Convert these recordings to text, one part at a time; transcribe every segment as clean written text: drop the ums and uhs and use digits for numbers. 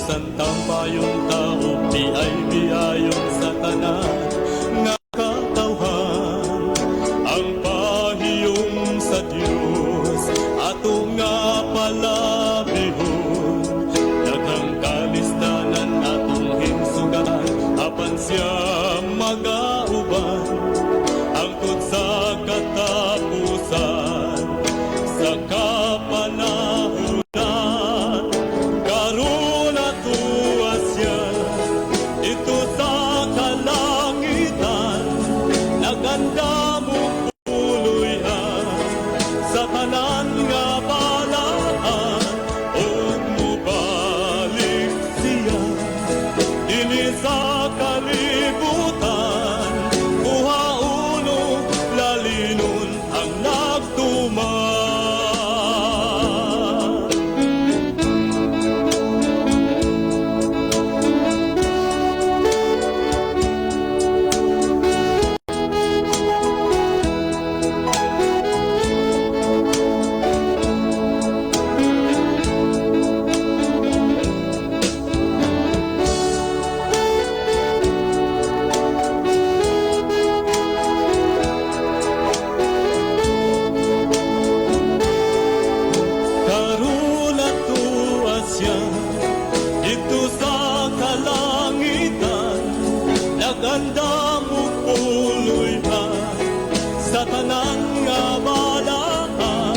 Samtang payong tao, biay-biayon sa tanan nga katawhan. Ang pahiyom sa Dios ato nga palabihon. Daghang kalisdanan atong himsugan, apan siya magauban hangtod sa katapusan, sa kapanahunan. Karon atuwa siya didto sa kalangitan, nagandam og puloy-an sa tanan nga balaan, ug mobalik siya dinhi sa kalibutan, kuhaon ug lalinon ang nagtuman. Karon atuwa siya didto sa kalangitan, nagandam og puloy-an sa tanan nga balaan,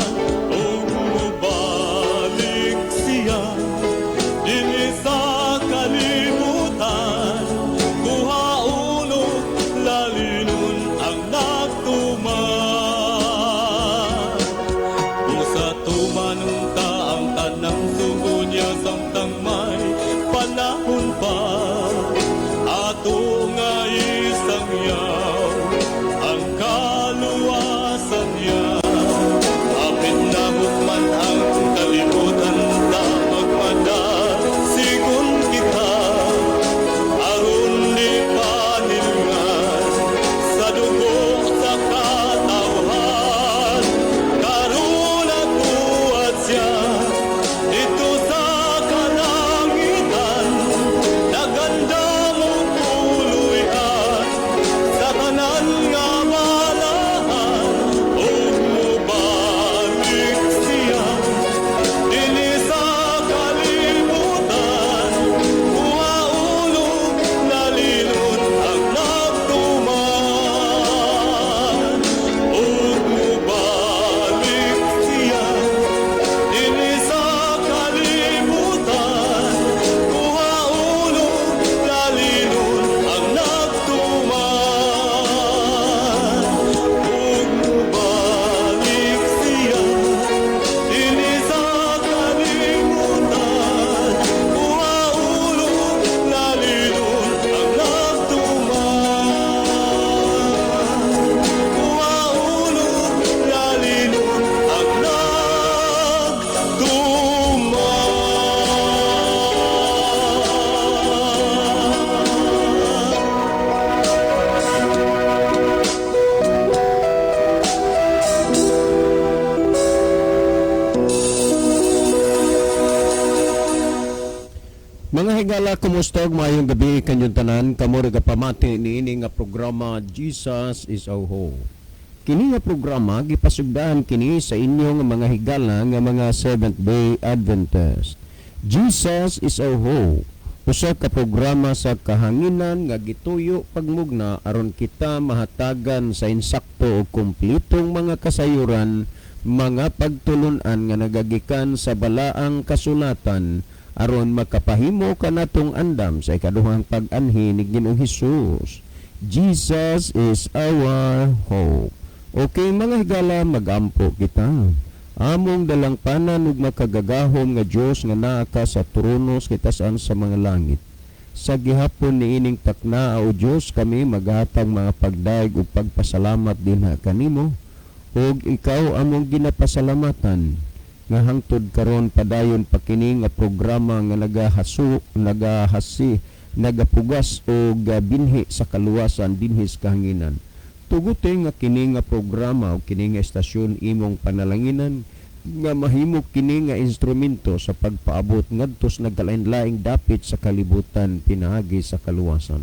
ug mobalik siya dinhi sa kalibutan, kuhaon ug lalinon ang nagtuman. Busa tumanon ta ang tanang sugo niya samtang may panahon pa. Ato nga isangyaw ang kaluwasan niya. Apit na hukman ang kalibutan, ta magmadasigon kita aron di panilngan sa dugo sa katawhan. Karon atuwa siya didto sa kalangitan, nagandam og puloy-an sa tanan nga balaan, ug mobalik siya dinhi sa kalibutan, kuhaon ug lalinon ang nagtuman, ug mobalik siya dinhi sa kalibutan, kuhaon ug lalinon ang nagtuman, ug mobalik siya dinhi sa kalibutan, kuhaon ug lalinon ang nagtuman, kuhaon ug lalinon ang nagtuman. Mga higala, kumusta ug maayong gabi kanyong tanan? Kamo ra pamati niini nga programa, Jesus is Our Hope. Kini nga programa gipasugdahan kini sa inyong mga higala nga mga Seventh Day Adventist. Jesus is Our Hope. Usa ka programa sa kahanginan nga gituyo pagmugna aron kita mahatagan sa insakto ug kumpletong mga kasayuran, mga pagtulunan nga nagagikan sa balaang kasulatan aron makapahimo kanatong andam sa ikaduhang pag-anhi ni Ginoong Hesus. Jesus is our hope. Okay, mga higala, magampo kita. Among dalangpanan ug makagagahom nga Dios nga naa ka sa trono sa kitasan sa mga langit. Sa gihapon niining takna, o Dios, kami maghatag mga pagdayeg ug pagpasalamat dinha kanimo, ug ikaw among ginapasalamatan nga hangtod karon padayon pa kini nga programa nga nagahasu, nagahasi, nagapugas og binhi sa kaluwasan dinhi sa kahanginan. Tuguti nga kini nga programa o kini nga estasyon imong panalanginan. Nga mahimo kini nga instrumento sa pagpaabot ngadto sa nagkalain-laing dapit sa kalibutan pinaagi sa kaluwasan.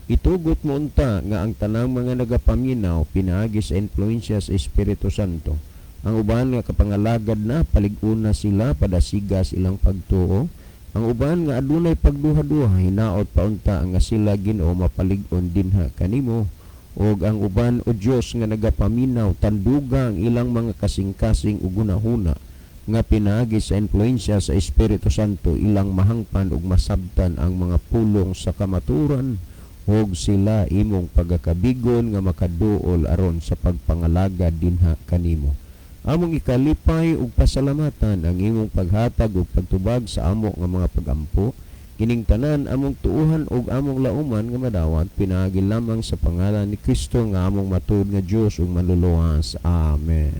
Itugot mo unta nga ang tanang mga nagapaminaw pinaagi sa impluwensya sa Espiritu Santo. Ang uban nga kapangalagad na, palig-una sila, padasiga sa ilang pagtuo. Ang uban nga adunay pagduha-duha, hinaot paunta nga sila, Ginoo, mapalig-on dinha kanimo. Og ang uban, o Dios, nga nagapaminaw, tanduga ang ilang mga kasing-kasing ug hunahuna nga pinaagi sa impluwensya sa Espiritu Santo ilang mahangpan ug masabtan ang mga pulong sa kamaturan ug sila imong pagakabigon nga makaduol aron sa pagpangalagad dinha kanimo. Among ikalipay ug pasalamatan ang imong paghatag ug pagtubag sa amo nga mga pagampo. Kining tanan among tuuhan ug among lauman nga madawat pinaagi lamang sa pangalan ni Kristo nga among matuod nga Dios ug Manluluwas. Amen.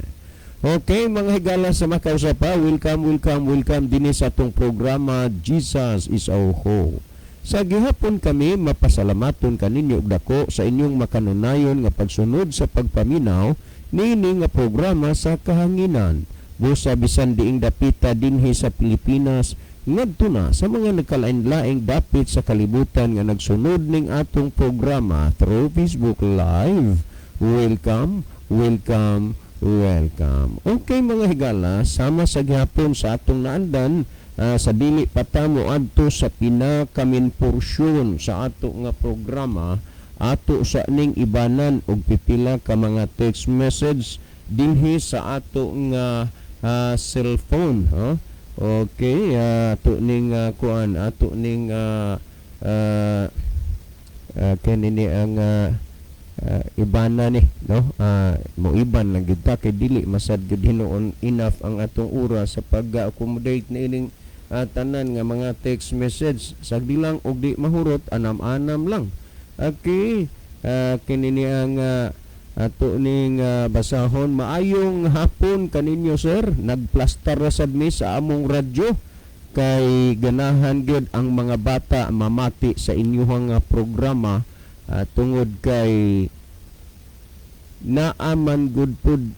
Okay, mga higala sa makausapa, welcome, welcome, welcome dinhi sa atong programa Jesus is Our Hope. Sa gihapon kami mapasalamaton kaninyo og dako sa inyong makanunayon nga pagsunod sa pagpaminaw niini nga programa sa kahanginan. Busa bisan diing dapita dinhi sa Pilipinas ngadto na sa mga nagkalain-laing dapit sa kalibutan nga nagsunod ning atong programa through Facebook Live. Welcome, welcome, welcome. Okay, mga higala, sama sa gihapon sa atong naandan, sa dili pa ta moadto sa pinaka-main porsyon sa ato nga programa, ato sa ning ibanan og pipila ka mga text message dinhi sa ato nga cellphone, ha? Okay, ato ning kuan, ato ning kani ni ang ibana ni, no? Mo iban lang gyud ta kay dili masad gyud hinuon enough ang atong oras sa pag-accommodate niining tanan nga mga text message. Sagdi lang og di mahurot, anam-anam lang. Okay, kini ni ang ato ning basahon. Maayong hapon kaninyo, sir. Nagplastar ra sad mi sa among radyo kay ganahan gyud ang mga bata mamati sa inyong programa, tungod kay naaman gud pud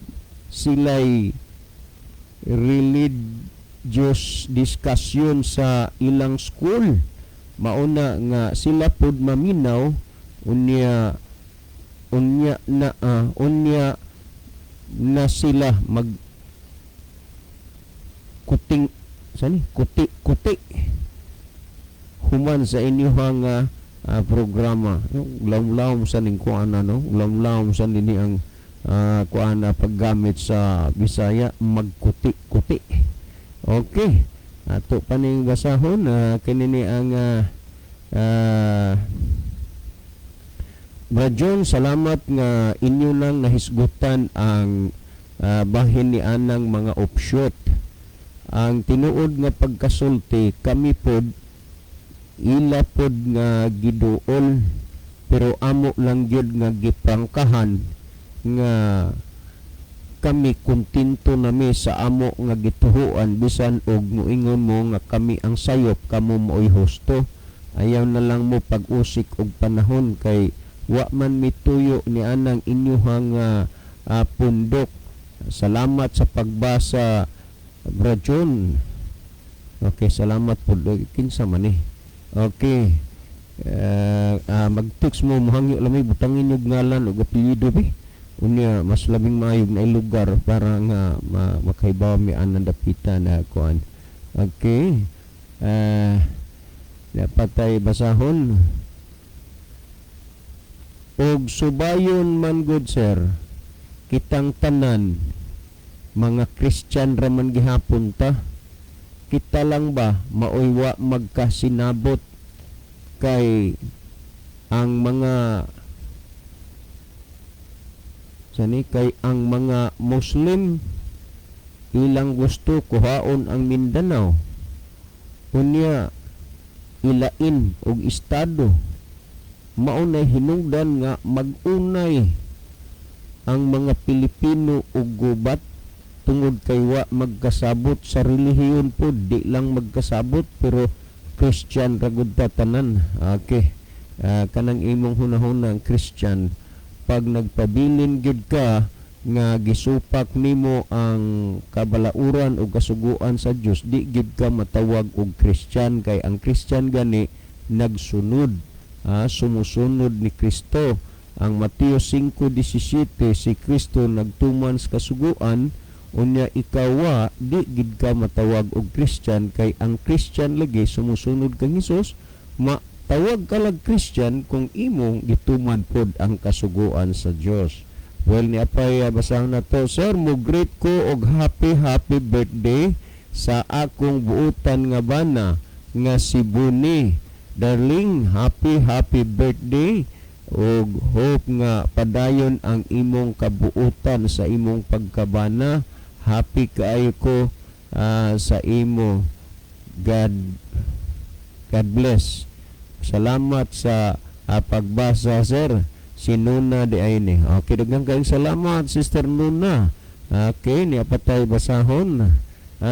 sila'y religious discussion sa ilang school, mauna nga sila pud maminaw unya unya na unya na sila mag kuting sani kuti kuti human sa inyong programa. Lawm-lawm sa ning kuan, no? Lawm-lawm sa nini ang kuan na paggamit sa Bisaya, magkuti-kuti. Okay, ato pa ning basahon. Kini ni ang Brad John, salamat nga inyo nang nahisgutan ang bahin ni anang mga offshoot. Ang tinuod nga pagkasulti, kami pod ila pod nga giduol pero amo lang gyud nga giprangkahan nga kami kontento nami sa amo nga gituhuan bisan og moingon mo nga kami ang sayop, kamo mo'y husto. Ayaw na lang mo pag-usik og panahon kay wa man mituyo ni anang inyuhang pundok. Salamat sa pagbasa, Brad John. Okay, salamat po. Kinsa man eh? Okay. Mag-text mo, muhangyo lang may butangin yung ngalan o apelyido bi. Unya, mas labing maayog na lugar para nga makaibaw mi anang dapita na kuan. Okay. Dapat tayo basahon. Og subayon man good, sir, kitang tanan mga Christian raman gihapon ta. Kita lang ba maoy wa magkasinabot kay ang mga sani kay ang mga Muslim ilang gusto kuhaon ang Mindanao, unya ilain og estado, maunay hinungdan nga mag-unay ang mga Pilipino og gubat tungod kay wa magkasabot sa relihiyon po. Di lang magkasabot pero Christian ra gud ta tanan. Okay, kanang imong hunahuna ang Christian, pag nagpabilin gyud ka nga gisupak nimo ang kabalauran o kasuguan sa Dios, di gid ka matawag og Christian, kay ang Christian gani nagsunod, sumusunod ni Kristo. Ang Mateo 5:17, si Kristo nagtuman sa kasuguan, unya ikaw wa, di gid ka matawag og Christian, kay ang Christian lagi sumusunod kang Hesus. Matawag ka lag Christian kung imong gituman pod ang kasuguan sa Dios. Well, ni apay basahon na to. "Sir, mo greet ko og happy happy birthday sa akong buutan nga bana nga si Buni. Darling, happy happy birthday og hope nga padayon ang imong kabuutan sa imong pagkabana. Happy kaayo ko sa imo. God bless. Salamat sa pagbasa, sir." Si Nuna di ay ni. Okay, daghang kayong salamat, Sister Nuna. Okay, niya patay basahon.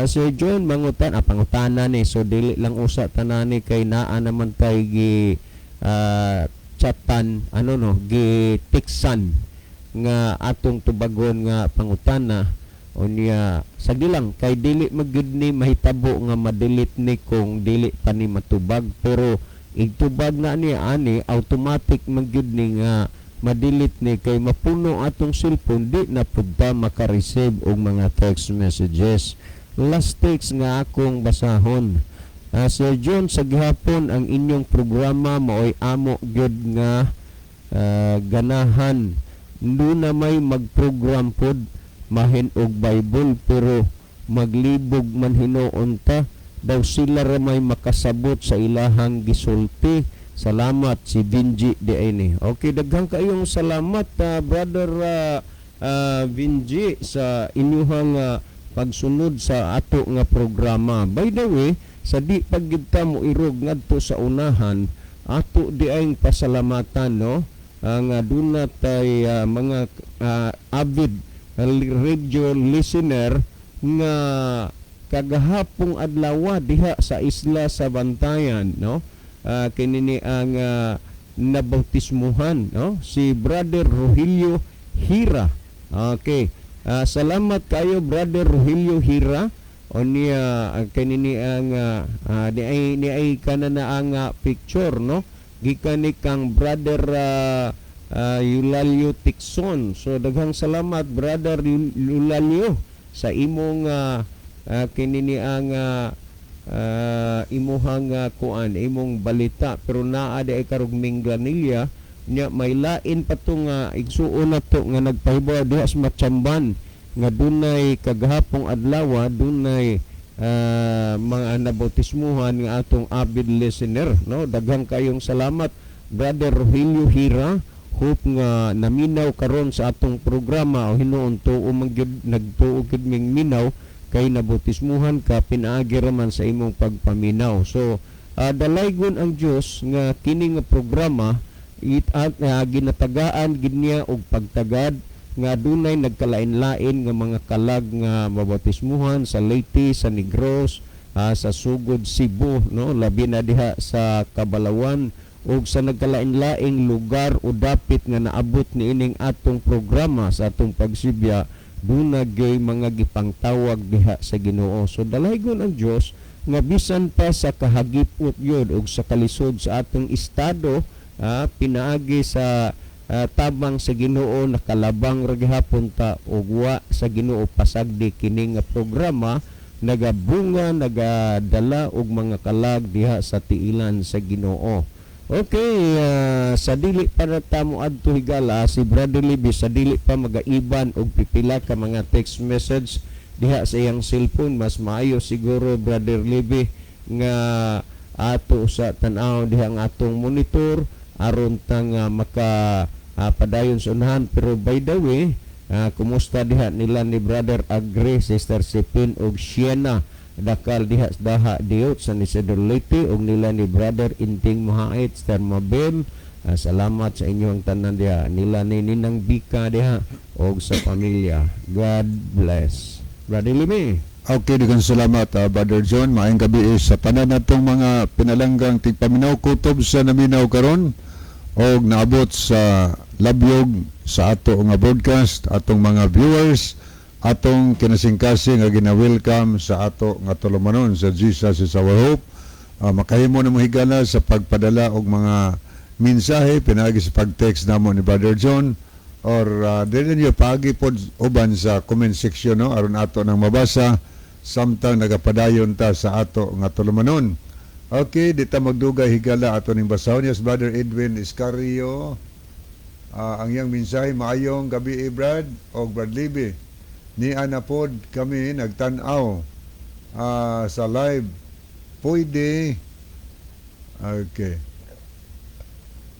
Sir John, mangutan, pangutana ni. So, dili lang usa tanani kay naa naman tay gi chatan, ano no, gi tiksan nga atong tubagon nga pangutana. Unya sagdi lang kay dili magyud ni mahitabo nga ma-delete ni kung dili pa ni matubag, pero igtubag na ni ani, automatic magyud ni nga ma-delete ni kay mapuno atong cellphone, di na pud ta maka-receive og mga text messages. Last text nga akong basahon. "Sir John, sa gihapon ang inyong programa maoy amo gyud nga ganahan. Duna may magprogram pod mahin og Bible, pero maglibog man hinuon ta, daw sila ra may makasabot sa ilahang gisulti. Salamat." Si Benji di ay ni. Okay, daghang kayong salamat, brother Benji, sa inyuhang pagsunod sa ato nga programa. By the way, sa di pagyud ta mo irog ngadto sa unahan, ato di ay pasalamatan, no, ang duna tay mga avid radio listener nga kagahapong adlaw diha sa isla sa Bantayan, no, kini ni ang nabautismuhan, no, si Brother Rogelio Hira. Okay, salamat kayo, Brother Rogelio Hira. Unya kini ni ang ni ay kana na ang picture, no, gikan ni kang Brother Eulalio Tixon. So daghang salamat, Brother Eulalio, sa imong kini ni ang imuhang kuan, imong balita. Pero naa di ay karog Minglanilla nya, may lain pa to nga igsuon na to nga nagpahibaw diha sa Matchamban nga dunay kagahapong adlaw dunay mga nabautismuhan nga atong avid listener, no. Daghang kayong salamat, Brother Rogelio Hira. Hope nga naminaw karon sa atong programa o hinuon tuo man gyud, nagtuo gyud ming minaw kay nabautismuhan ka pinaagi raman sa imong pagpaminaw. So dalaygon ang Dios nga kini nga programa it at ginatagaan gid niya og pagtagad nga dunay nagkalain-lain nga mga kalag nga mabautismuhan sa Leyte, sa Negros, sa Sugod Cebu, no, labi na diha sa Kabalawan ug sa nagkalain-laing lugar o dapit nga naabot niining atong programa sa atong pagsibya, duna gyud mga gipangtawag diha sa Ginoo. So dalaygon ang Dios nga bisan pa sa kahagipot yun ug sa kalisod sa atong estado, pinaagi sa tabang sa Ginoo nakalabang ra gihapon ta ug wa sa Ginoo pasagdi kini nga programa nagabunga, nagadala og mga kalag diha sa tiilan sa Ginoo. Okay, sa dili pa na ta mo adto higala si Brother Libby, sa dili pa magaiban og pipila ka mga text message diha sa iyang cellphone, mas maayo siguro, Brother Libby, nga ato sa tan-aw diha ang atong monitor aron ta nga maka padayon sa unahan. Pero by the way, kumusta diha nila ni Brother Agre, Sister Sipin ug Siena Dakal diha sa Daha Diot sa Isidro, Leyte, ug nila ni Brother Inting Mahait, Sister Mabel. Salamat sa inyong tanan diha nila ni Ninang Bika diha og sa pamilya. God bless. Brother Limi. Okay, daghang salamat, Brother John. Maayong gabi sa tanan natong mga pinalanggang tigpaminaw kutob sa naminaw karon og naabot sa labyog sa ato nga broadcast, atong mga viewers, atong kinasingkasing nga gina-welcome sa ato nga tulumanon sa Jesus is Our Hope. Makahimo na mo, higala, sa pagpadala og mga mensahe pinaagi sa pag-text namo ni Brother John or dili niyo paagi pod uban sa comment section, no, aron ato nang mabasa samtang nagapadayon ta sa ato nga tulumanon. Okay, di ta magdugay, higala, ato ning basahon. Yes, Brother Edwin Iscario. Ang iyang mensahe, "Maayong gabi, Brad og Brad Libby. Ni ana pod kami nagtan-aw sa live. Pwede, okay.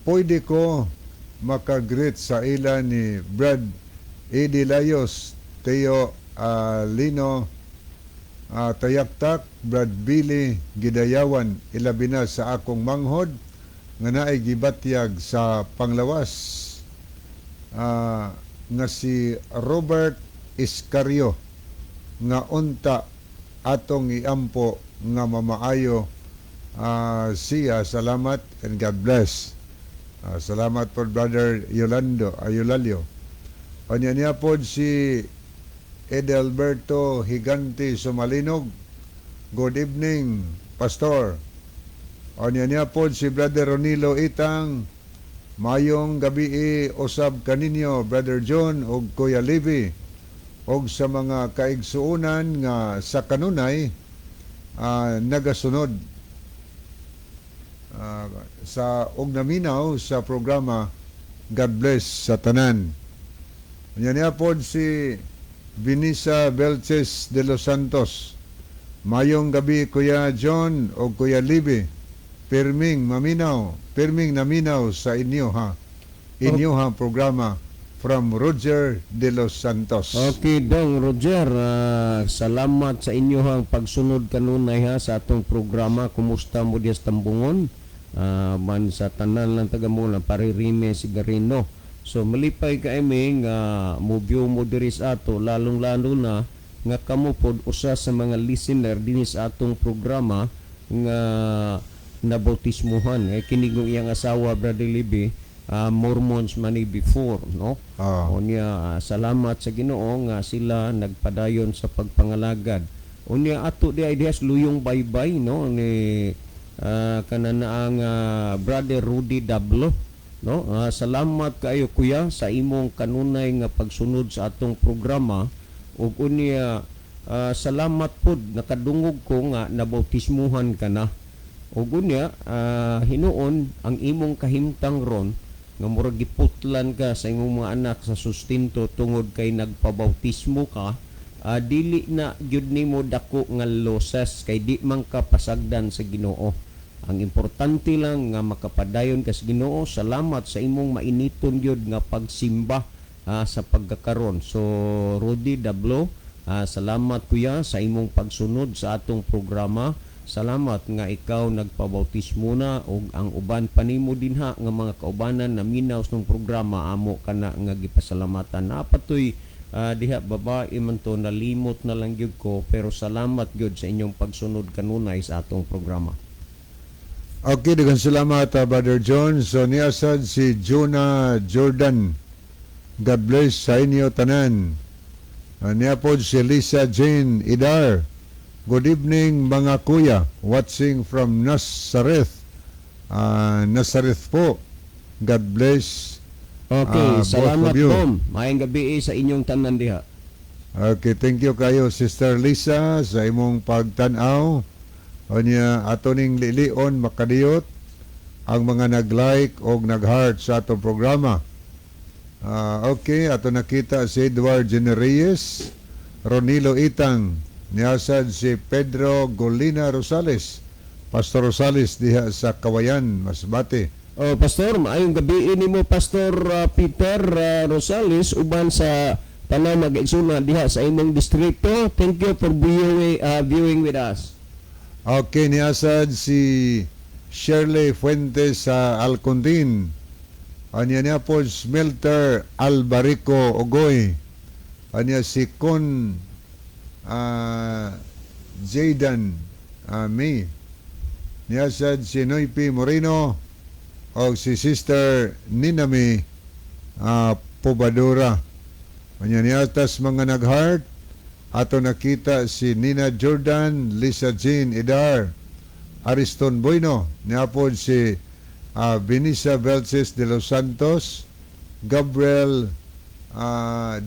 Pwede ko makagreet sa ila ni Brad Eddie Layos, Teo Lino Tayaktak, Brad Billy Gidayawan, ilabi na sa akong manghod nga naay gibatyag sa panglawas nga si Robert Iscario nga unta atong iampo nga mamaayo siya. Salamat and God bless." Salamat po, Brother Yolando Ayulalio. Unya niya pod si Edelberto Higante Sumalinog. "Good evening, Pastor." Unya niya pod si Brother Ronilo Itang. "Mayong gabi usab kaninyo, Brother John ug Kuya Levi, og sa mga kaigsuonan nga sa kanunay nagasunod sa og naminaw sa programa. God bless sa tanan." Unya niya pod si Benisa Belches de los Santos. "Mayong gabi, Kuya John o Kuya Libby. Pirming maminaw, pirming naminaw sa inyo ha. Inyo ha programa," from Roger de los Santos. Okay, Dong Roger, salamat sa inyohang pagsunod kanunay ha sa atong programa. Kumusta mo diya sa Tambungon? Man sa tanan lang taga mo lang pare Rime Sigarino. So malipay kami nga mo-view mo diri sa ato, lalong-lalo na nga kamo pod usa sa mga listener dinhi sa atong programa nga nabautismuhan. Eh kini ng iyang asawa, Brother Libby, Mormons man ni before, no? Ah. Unya salamat sa Ginoo nga sila nagpadayon sa pagpangalagad. Unya ato di ay dihas luyong baybay, no, ni kananaang Brother Rudy Dablo, no? Salamat kaayo, kuya, sa imong kanunay nga pagsunod sa atong programa ug unya salamat pod nakadungog ko nga nabautismuhan ka na. Ug unya hinuon ang imong kahimtang ron nga murag giputlan ka sa imong mga anak sa sustento tungod kay nagpabautismo ka, dili na gyud nimo dako nga losses kay di man ka pasagdan sa Ginoo. Ang importante lang nga makapadayon ka sa Ginoo. Salamat sa imong mainiton gyud nga pagsimba sa pagkakaron. So Rudy Dablo, salamat, kuya, sa imong pagsunod sa atong programa. Salamat nga ikaw nagpabautismo na ug ang uban pa nimo dinha nga mga kaubanan na minaw ng programa, amo kana nga gipasalamatan. Napatoy diha, babae man to, nalimot na lang gyud ko, pero salamat gyud sa inyong pagsunod kanunay sa atong programa. Okay, daghang salamat, Brother John. So niya sad si Jonah Jordan. "God bless sa inyo tanan." Niya po si Lisa Jane Idar. "Good evening, mga kuya. Watching from Nazareth. Nazareth po. God bless." Okay, Both salamat of you. Tom. Maayong gabi sa inyong tanan diha. Okay, thank you kayo, Sister Lisa, sa imong pagtan-aw. Unya ato ning lilion makadiyot ang mga nag-like o nag-heart sa atong programa. Okay, ato nakita si Edward Genereyes, Ronilo Itang, niasad si Pedro Golina Rosales, Pastor Rosales diha sa Kawayan, Masbate. Oh, Pastor, maayong gabi nimo, Pastor Peter Rosales, uban sa tanang mag-igsuna diha sa imong distrito. Thank you for viewing with us. Okay, niasad si Shirley Fuentes sa Alcondin. Anya niya po Smelter Albarico Ogoy. Anya si Con Jaden May. Niasad si Noypi Moreno o si Sister Ninami. Pobadora. Unya niatas mga nag-heart, ato nakita si Nina Jordan, Lisa Jean Idar, Ariston Bueno, niapod si Benisa Velces de los Santos, Gabriel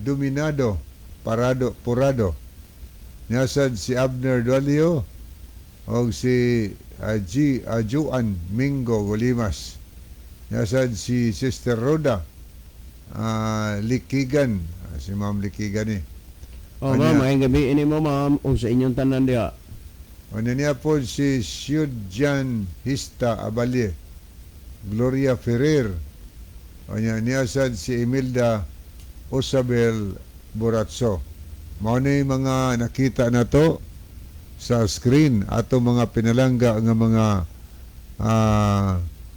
Dominado Parado Purado. Niasad si Abner Dualio og si G. Juan Mingo Golimas. Niasad si Sister Roda Likigan, si Ma'am Likigan ni. Oh, Anya. ma'am, maayong gabi ini mo, ma'am, ug sa inyong tanan diha. Ano niya po si Siudjan Hista Abalie, Gloria Ferrer, ano niya sad si Imelda Osabel Boratso. Mao ni mga nakita na to sa screen ato mga pinalangga nga mga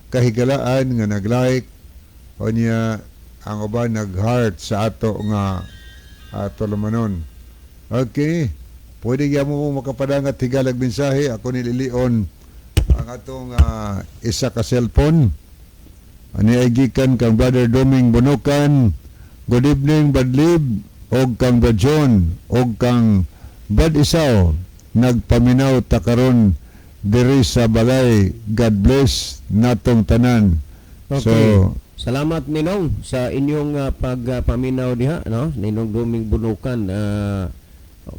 kahigalaan nga nag-like o niya ang uban nag-heart sa ato nga tulumanon. Okay. Pwede gyud mo makapadangat higalag mensahe. Ako ni Lilion ang atong isa ka cellphone. Ani ay gikan kang Brother Doming Bunukan. Good evening, Badlib, og kang Brad John, og kang Brad Isaw. Nagpaminaw ta karon diri sa balay. God bless natong tanan. Okay. So, salamat, Ninong, sa inyong pagpaminaw diha, no? Ninong Duming Bunukan,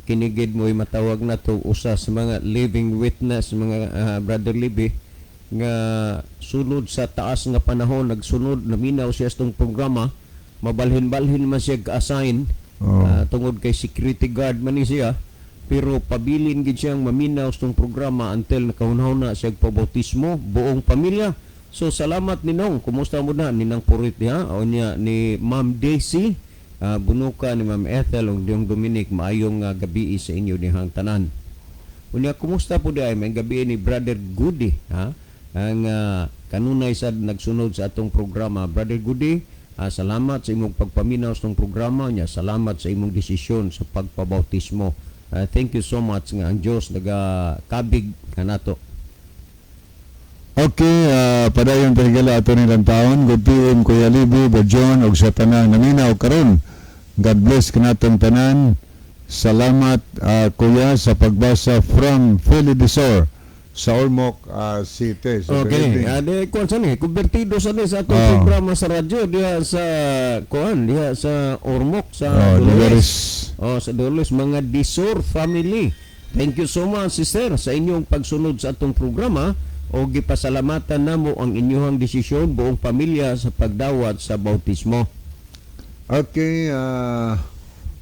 kinigid mo'y matawag na to usa sa mga living witness, mga Brother Libby, nga sulod sa taas nga panahon nagsunod naminaw siya sa tong programa, mabalhin-balhin man siya ka-assign tungod kay security guard man ni siya, pero pabilin gid siyang maminaw sa tong programa until nakahunahuna siya pabautismo buong pamilya. So salamat, Ninong. Kumusta mo na, Ninang Purit diha o niya ni Ma'am Daisy Bunuka, ni Ma'am Ethel ug Diyong Dominic? Maayong gabi sa inyo dihang tanan. Unya kumusta po di ay may gabi ni Brother Goody, ha? Ang kanunay sad nagsunod sa atong programa. Brother Goody, salamat sa imong pagpaminaw sa atong programa nya. Salamat sa imong desisyon sa pagpabautismo. Thank you so much nga ang Dios nagakabig kanato. Okay, padayon pahigala ato nilang taon. Good PM, Kuya Libby, Brad John, og sa tanang naminaw karon. God bless kanatong tanan. Salamat, Kuya, sa pagbasa from Philly Desor sa Ormoc City. So, good Okay, evening. ade kuan sa ni, kumbertido sa ni sa atong programa sa radyo diha sa kuan, diha sa Ormoc sa Oh, Dolores. Dolores. Oh, sa Dolores, mga Disor family. Thank you so much, sister, sa inyong pagsunod sa atong programa o gipasalamatan namo ang inyong desisyon buong pamilya sa pagdawat sa bautismo. Okay,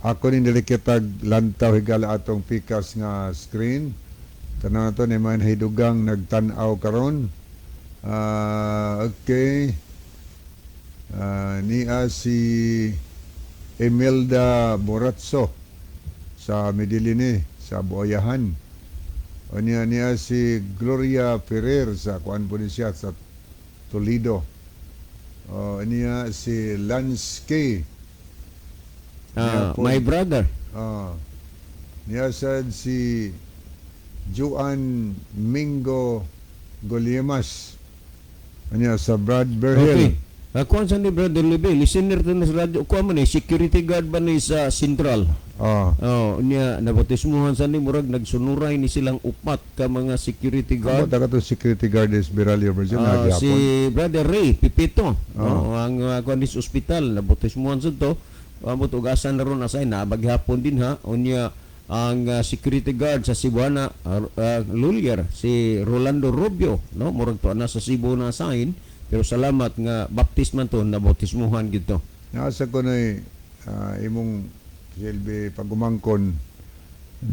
ako ni dili kitag lantaw higala atong pikas nga screen. Tanaw to ni man hidugang nagtan-aw karon. Okay. Niya si Imelda Boratso sa Medellin sa Buoyahan. O niya niya si Gloria Ferrer sa kuan po ni siya sa Toledo. O niya si Lance K. Niya po. My brother. Niya sad si Juan Mingo Goliemas. Niya sa Brad Berhill. Okay. Kuan sa ni Brother Libe, listener to na sa radyo, kuan man ni security guard ba ni sa Central? Oh, niya nabautismuhan sa ni murag nagsunuray ni silang upat ka mga security Amo guard. ta kato security guard is Biralio Brazil Si Brother Ray Pipito, no, ang kuan sa ospital nabautismuhan sa to. Amot ugasan na ron asay nabaghapon din ha. Unya ang security guard sa Cebuana Lulier, si Rolando Rubio, no, murag to na sa Cebu na assign, pero salamat nga baptist man to, nabautismuhan gyud to. Nasa ko na imong silbi pagumangkon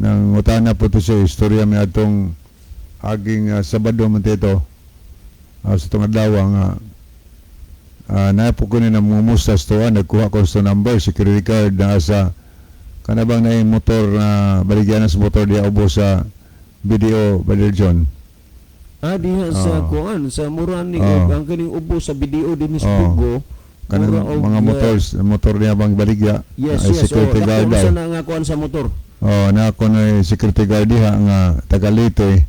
ng utana po to sa istorya may atong aging Sabado man tito sa itong adlaw nga napo ko ni namumusta sa tuwa, nagkuha ko sa number security guard na sa kanabang na yung motor na baligyan sa motor diya ubo sa BDO, Brother John. Diha sa kuan sa mura ni ang kaning ubo sa BDO din sa Pugo. Kanang mura og, mga motors motor niya bang baligya Yes, ay yes. security Oh, guard dako daw. sa na nga kuan sa motor. Oh, na ako na security guard diha nga taga Leyte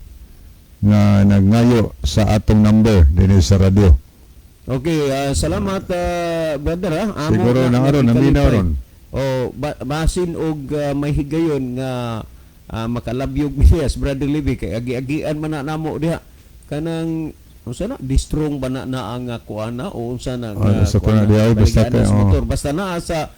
nga nagngayo sa atong number dinhi sa radyo. Okay, salamat, brother ha. Amo Siguro na aron, naminaw nagikalipay. ron. Oh, basin og may higayon nga makalabyog yes, Brother Libby, kay agi-agian man na namo diha. Kanang unsa na distrong ba na na ang kuana o unsa na Ah, sa kuana diha, basta baligaan sa kay, oh. motor, basta naa sa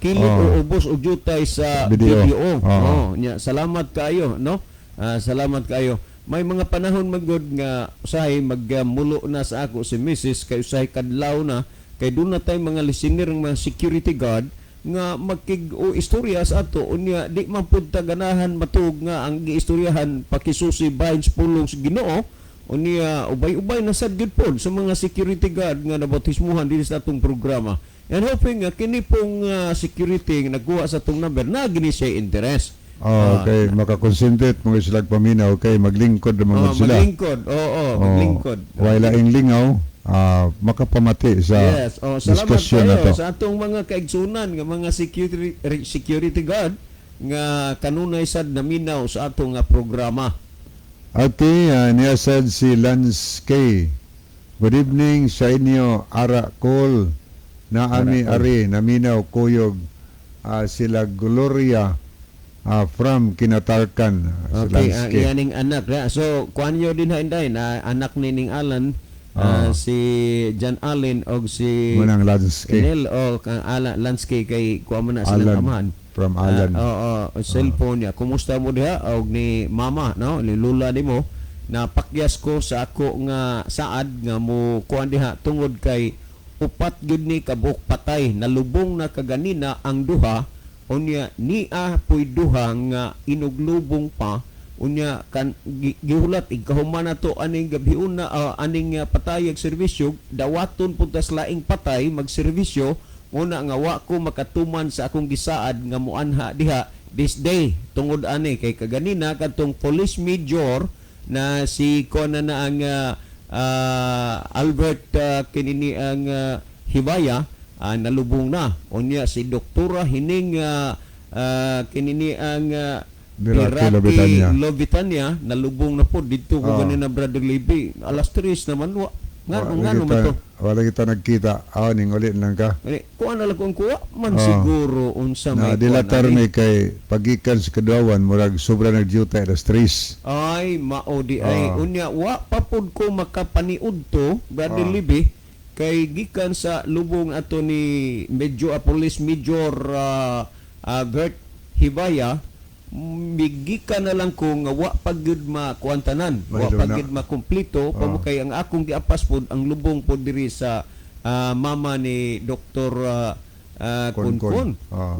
kilid Oh. o ubos og jutay sa BDO. BDO. Oo. Oh, nya salamat kaayo, no? Salamat kaayo. May mga panahon magod nga usahay magmulo na sa ako si Mrs. kay usahay kadlaw na kay doon na tay mga listener ng mga security guard nga makig o istorya sa ato, unya di man pud ta ganahan matuog nga ang giistoryahan pakisusi bahin sa pulong sa Ginoo. Unya ubay-ubay na sad gyud pod sa mga security guard nga nabautismuhan dinhi sa atong programa, and hoping nga kini pong security nga nagkuha sa atong number na gini siya interest. Oh, okay, makakonsentrate mga sila paminaw kay maglingkod naman Oh, gud sila. maglingkod. Oo, Oh, maglingkod. Way laing lingaw, makapamati sa Yes. Oh, salamat diskusyon na kayo to. sa atong mga kaigsunan nga mga security security guard nga kanunay sad naminaw sa atong nga programa. Okay, niya said si Lance K. "Good evening sa inyo, Ara Col. Na ami ari naminaw kuyog sila Gloria from Kinatarkan." Si Okay, Lance ang K. iyaning anak ra. So, kuan nyo din ha inday na anak ni ning Alan, si John Allen og si Munang Lance K. Nel o kang Alan Lance K kay kuan man na silang Alan. amahan. From Alan. Oo, cellphone niya. "Kumusta mo diha og ni mama, no? Ni lula nimo. Napakyas ko sa ako nga saad nga mo kuan diha tungod kay upat gyud ni kabuok patay. Nalubong na kaganina ang duha, unya nia puy duha nga inuglubong pa. Unya kan gihulat igkahuman na to aning gabhiuna, aning patayag serbisyo, dawaton pud tas laing patay magserbisyo. Una nga wa ko makatuman sa akong gisaad nga muanha diha this day tungod ani kay kaganina kadtong police major na si kuan na ang Albert kinini ang Hibaya, nalubong na. Unya si doktora hining kinini ang Birati Lobitanya. Lobitanya nalubong na po dito ko ganina, Brother Libby, alas 3 naman wa ngano Wala ngano man to." Wala kita nagkita. Ning ulit lang ka. Ani, kuha na lang kung kuha man siguro unsa Na may dilatar kuan ani. mi kay pagikan sa Kadwawan murag sobra nagdyuta alas 3. Ay, mao di ay. Unya wa pa pud ko makapaniud to, Brother Libby, kay gikan sa lubong ato ni medyo police major Bert Hibaya, migikan na lang ko nga wa pa gyud makuantanan, wa Mahilo pa na. gyud makumpleto pamo kay ang akong giapas pod ang lubong pod diri sa mama ni Dr. Konkon. Konkon.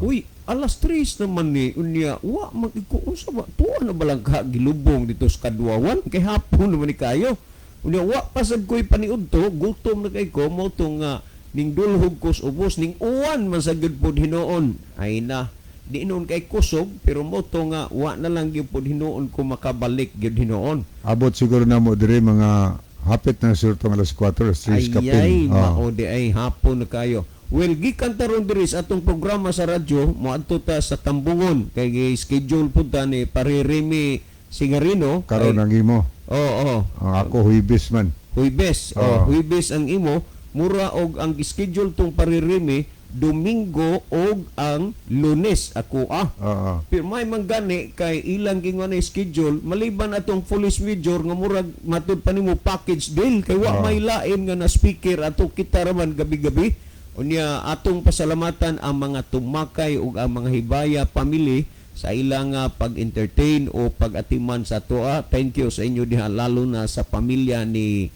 Uy, alas 3 naman ni, unya wa mag ko unsa ba tuwa na ba lang ka gilubong dito sa Kadwawan kay hapon naman ni kayo. Unya wa pa sad ko'y paniud to, gutom na kay ko mo to nga ning dulhog ko sa ubos ning uwan man sa gyud pod hinuon. Ay na di noon kay kusog pero mo to nga wa na lang gyud pod hinuon ko makabalik gyud hinuon. Abot siguro na mo diri mga hapit na surtong alas 4, alas 3 Ay, kapin. ay, mao di ay hapon na kayo. Well, gikan taron diri sa atong programa sa radyo, moadto ta sa Tambungon kay gi-schedule pud ta ni Pare Remy Singarino. Karon ang imo. Oo. Ang ako Huwebes man. Huwebes. Oh, Huwebes ang imo. Mura og ang schedule tong Pare Remy Domingo og ang Lunes ako ah. Oo. Pero may manggani kay ilang gingon na schedule maliban atong police major nga murag matud pa nimo package deal kay wa may lain nga na speaker ato kita raman gabi-gabi. Unya atong pasalamatan ang mga tumakay ug ang mga Hibaya family sa ilang pag-entertain o pag-atiman sa atoa. Thank you sa inyo diha, lalo na sa pamilya ni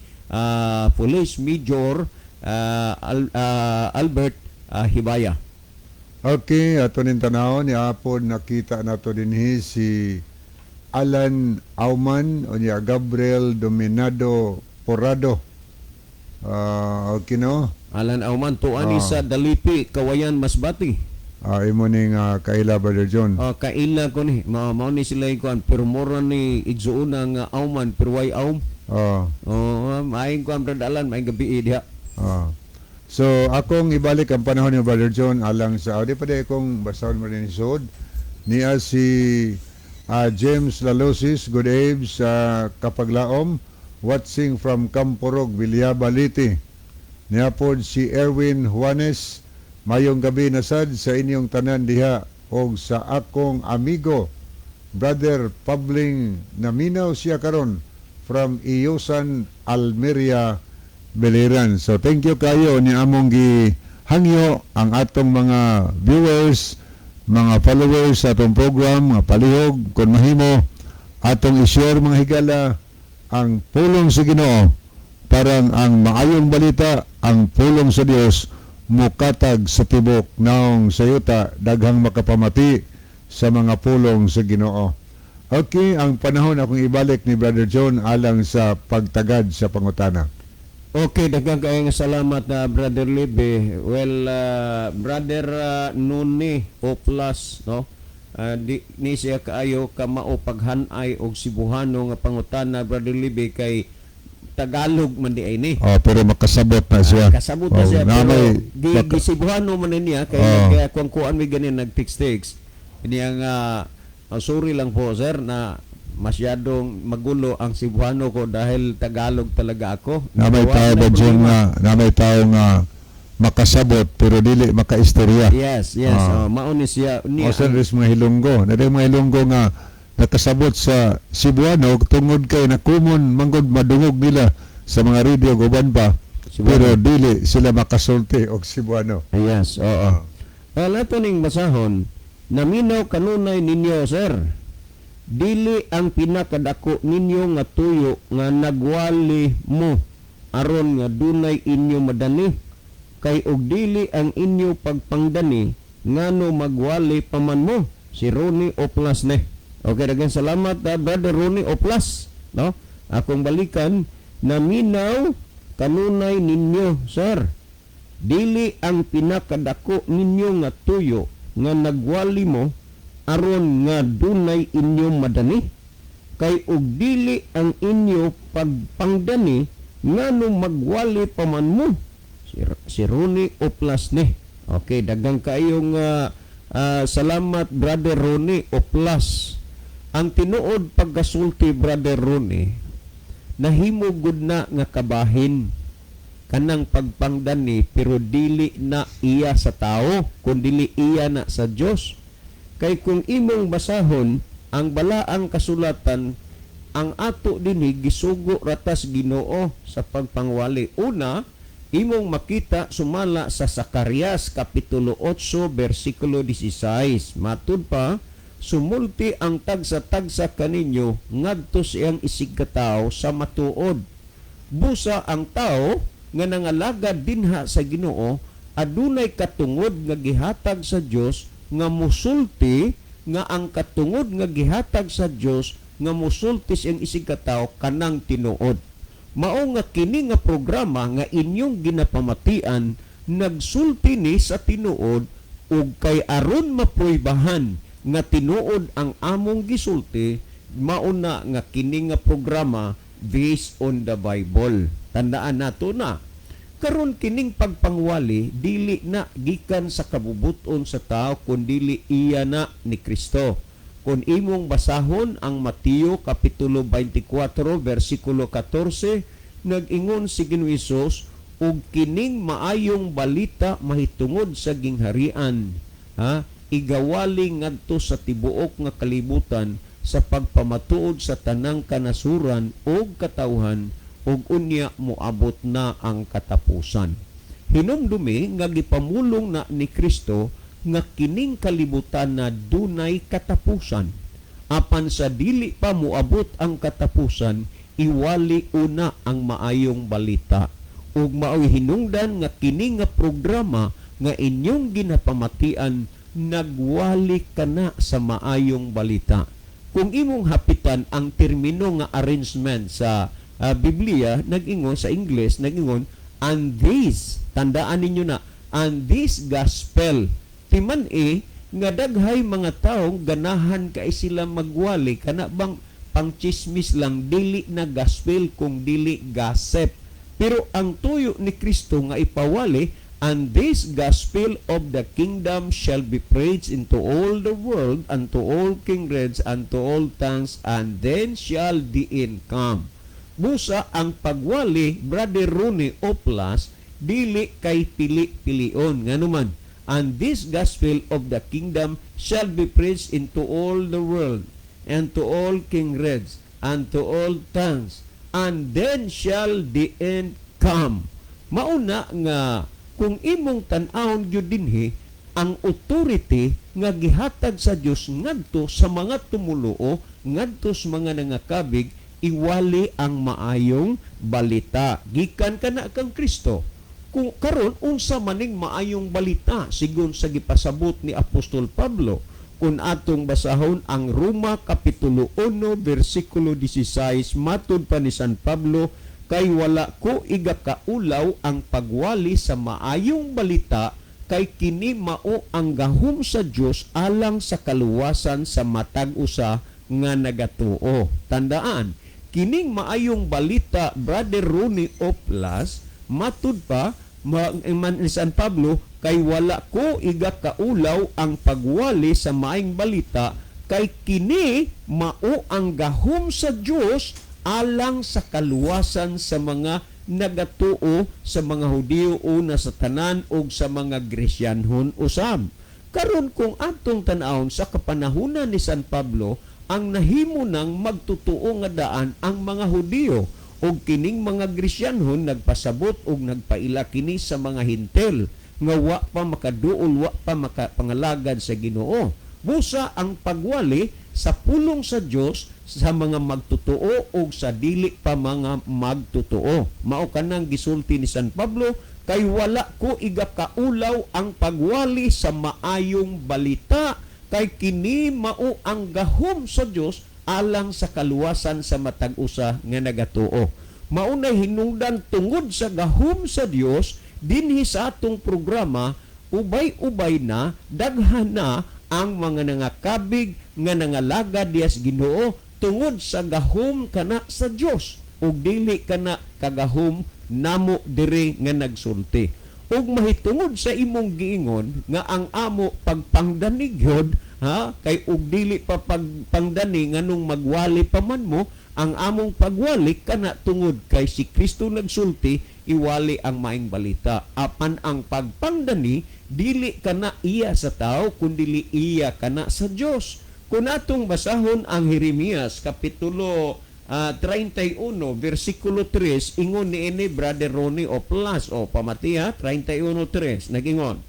Police Major Albert Hibaya. Okay, ato ning tanawon ni hapon nakita nato dinhi si Alan Auman unya Gabriel Dominado Porado. Okay no? Alan Auman to ani sa Dalipi, Kawayan, Masbate. Imo ning kaila, Brother John. Kaila ko ni, mao mao ni sila kuan pero mura ni igsuuna nga Auman pero way Aum. Oh, maayong kuan, Brother Alan, maayong gabi diha. So akong ibalik ang panahon ni Brother John alang sa di pa di akong basahon mo rin sud niya si James Lalosis, "Good eve sa Kapaglaom, watching from Camporog, Villaba, Leyte." Naa pod si Erwin Juanes, mayong gabi na sad sa inyong tanan diha og sa akong amigo Brother Pabling, naminaw siya karon from Iosan, Almeria, Biliran. So thank you kayo ni among gi hangyo ang atong mga viewers, mga followers sa atong program, mga palihog kung mahimo atong i-share, mga higala, ang pulong sa Ginoo, parang ang maayong balita, ang pulong sa Dios mukatag sa tibok naong sa yuta, daghang makapamati sa mga pulong sa Ginoo. Okay, ang panahon akong ibalik ni Brother John alang sa pagtagad sa pangutana. Okay, daghang kayong salamat na, Brother Libe. Well, Brother Nuni Oplas, no? Di ni siya kaayo kamao paghanay og Cebuano nga pangutana, Brother Libe, kay Tagalog man di ay ni. Oh, pero makasabot na siya. Ah, kasabot na Oh, siya pero namay di gi-Cebuano man ni niya kay kaya kuan kuan mi ganin nag-text-text. Niya nga sorry lang po, sir, na masyadong magulo ang Cebuano ko dahil Tagalog talaga ako. Namay Wala tao na ba dyan problema. nga namay tao nga makasabot pero dili makaistorya. Yes. Ah. Oh, mao ni siya ni O sa rin mga Hilonggo. Na mga Hilonggo nga nakasabot sa Cebuano tungod kay na common manggod madungog nila sa mga radio ug uban pa. Cebuano. Pero dili sila makasulti og Cebuano. Yes, oo. Well, ato ning basahon, naminaw kanunay ninyo, sir. Dili ang pinakadako ninyo nga tuyo nga nagwali mo aron nga dunay inyo madani. Kay og dili ang inyo pagpangdani, ngano magwali pa man mo? Si Ronnie Oplas ne. Okay, daghang salamat, Brother Ronnie Oplas, no? Akong balikan, naminaw kanunay ninyo, sir. Dili ang pinakadako ninyo nga tuyo nga nagwali mo aron nga dunay inyo madani. Kay og dili ang inyo pagpangdani, ngano magwali pa man mo? Si Ronnie Oplas ne. Okay, daghang kayong salamat, Brother Ronnie Oplas. Ang tinuod pagkasulti, Brother Ronnie, nahimo gud na nga kabahin kanang pagpangdani, pero dili na iya sa tao kun dili iya na sa Dios. Kay kung imong basahon ang balaang kasulatan, ang ato dinhi gisugo ratas Ginoo sa pagpangwali. Una, imong makita sumala sa Zacarias kapitulo 8 bersikulo 16. Matud pa, sumulti ang tagsa-tagsa kaninyo ngadto siyang isigkatawo sa matuod. Busa ang tao nga nangalagad dinha sa Ginoo adunay katungod nga gihatag sa Dios nga musulti, nga ang katungod nga gihatag sa Dios nga musulti siyang isigkatawo kanang tinuod. Mao nga kini nga programa nga inyong ginapamatian nagsulti ni sa tinuod, ug kay aron mapruibahan nga tinuod ang among gisulti, mao na nga kini nga programa based on the Bible. Tandaan nato na karon kining pagpangwali dili na gikan sa kabubuton sa tao kun dili iya na ni Kristo. Kung imong basahon ang Mateo kapitulo 24 bersikulo 14, nag-ingon si Ginoo Hesus, ug kining maayong balita mahitungod sa gingharian, ha, igawali ngadto sa tibuok nga kalibutan sa pagpamatuod sa tanang kanasuran ug katawhan, ug unya moabot na ang katapusan. Hinumdumi nga gipamulong na ni Kristo nga kining kalibutan na dunay katapusan. Apan sa dili pa moabot ang katapusan, iwali una ang maayong balita. Ug maoy hinungdan nga kini nga programa nga inyong ginapamatian nagwali kana sa maayong balita. Kung imong hapitan ang termino nga arrangement sa Biblia, nag-ingon sa English, nag-ingon, and this, tandaan ninyo na, and this gospel. Timan e, nga daghay mga taong ganahan kay sila magwali, kana bang pangchismis lang, dili na gospel kung dili gossip. Pero ang tuyo ni Kristo nga ipawali, and this gospel of the kingdom shall be preached into all the world, and to all kindreds, and to all tongues, and then shall the end come. Busa ang pagwali, Brother Ronnie Oplas, Dili kay pili-pilion. Nganuman, "And this gospel of the kingdom shall be preached into all the world and to all kindreds and to all tongues, and then shall the end come." Mauna nga kung imong tan-awon gyud dinhi ang authority nga gihatag sa Dios ngadto sa mga tumuluo, ngadto sa mga nangakabig, iwali ang maayong balita gikan kana kang Kristo. Kung karon, unsa maning maayong balita sigon sa gipasabot ni Apostol Pablo? Kung atong basahon ang Roma kapitulo 1 bersikulo 16, matud pa ni San Pablo, "Kay wala ko igakaulaw ang pagwali sa maayong balita, kay kini mao ang gahom sa Dios alang sa kaluwasan sa matag usa nga nagatuo." Tandaan, kining maayong balita, Brother Ronnie Oplas, matud pa man ni San Pablo, "Kay wala ko igakaulaw ang pagwali sa maayong balita, kay kini mao ang gahom sa Dios alang sa kaluwasan sa mga nagatuo, sa mga Hudiyo una sa tanan ug sa mga Gresyanhon usab." Karon, kung atong tan-awon sa kapanahunan ni San Pablo, ang nahimo nang magtutuo nga daan ang mga Hudiyo, ug kining mga Gresyanhon nagpasabot ug nagpaila kini sa mga Hintel nga wa pa makaduol, wa pa makapangalagad sa Ginoo. Busa ang pagwali sa pulong sa Dios sa mga magtotoo o sa dili pa mga magtotoo. Mao kanang gisulti ni San Pablo, "Kay wala ko igakaulaw ang pagwali sa maayong balita, kay kini mao ang gahom sa Dios alang sa kaluwasan sa matag usa nga nagatuo." Maunay hinungdan, tungod sa gahom sa Dios dinhi sa atong programa, ubay-ubay na, daghan na ang mga nangakabig nga nangalagad diya sa Ginoo tungod sa gahom kana sa Dios ug dili kana kagahom namo diri nga nagsulti. Ug mahitungod sa imong giingon nga ang amo pagpangdani gyud, ha, kay ug dili pa pagpangdani, nganong magwali pa man mo? Ang among pagwali kana tungod kay si Kristo nagsulti, iwali ang maayong balita. Apan ang pagpangdani, dili kana iya sa tao, kundili iya kana sa Dios. Kung atong basahon ang Jeremias kapitulo 31 bersikulo 3, ingon niini, Brother Ronnie o plus o pamatiha, 31:3, nagingon,